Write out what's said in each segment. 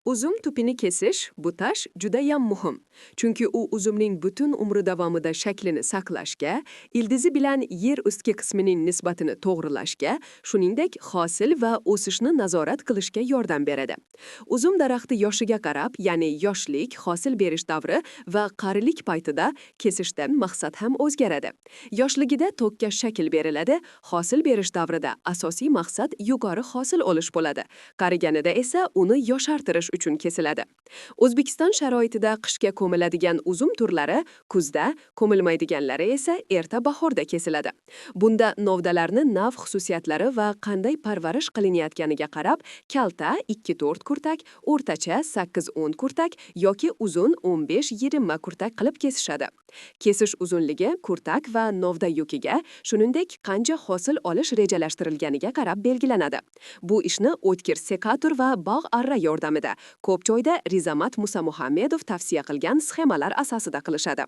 Uzum tupini kesish, butash judayam muhim. Chunki u uzumning butun umri davomida shaklini saqlashga, ildizi bilan yer ustki qismining nisbatini to'g'rilashga, shuningdek, hosil va o'sishni nazorat qilishga yordam beradi. Uzum daraxti yoshiga qarab, ya'ni yoshlik, hosil berish davri va qarilik paytida kesishdan maqsad ham o'zgaradi. Yoshligida tokka shakl beriladi, hosil berish davrida asosiy maqsad yuqori hosil olish bo'ladi. Qariganida esa uni yoshartirish uchun kesiladi. O'zbekiston sharoitida qishga ko'miladigan uzum turlari kuzda, ko'milmaydiganlari esa erta bahorda kesiladi. Bunda novdalarni nav xususiyatlari va qanday parvarish qilinayotganiga qarab, kalta 2-4 kurtak, o'rtacha 8-10 kurtak yoki uzun 15-20 kurtak qilib kesishadi. Kesish uzunligi kurtak va novda yukiga, shuningdek, qancha hosil olish rejalashtirilganiga qarab belgilanadi. Bu ishni o'tkir sekator va bog' arra yordamida ko'p joyda Rizamat Musamuhammedov tavsiya qilgan sxemalar asosida qilishadi.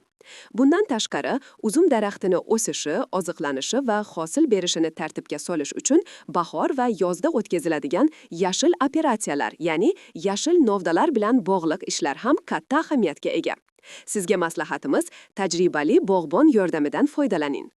Bundan tashqari, uzum daraxtini o'sishi, oziqlanishi va hosil berishini tartibga solish uchun bahor va yozda o'tkaziladigan yashil operatsiyalar, ya'ni yashil novdalar bilan bog'liq ishlar ham katta ahamiyatga ega. Sizga maslahatimiz: tajribali bog'bon yordamidan foydalaning.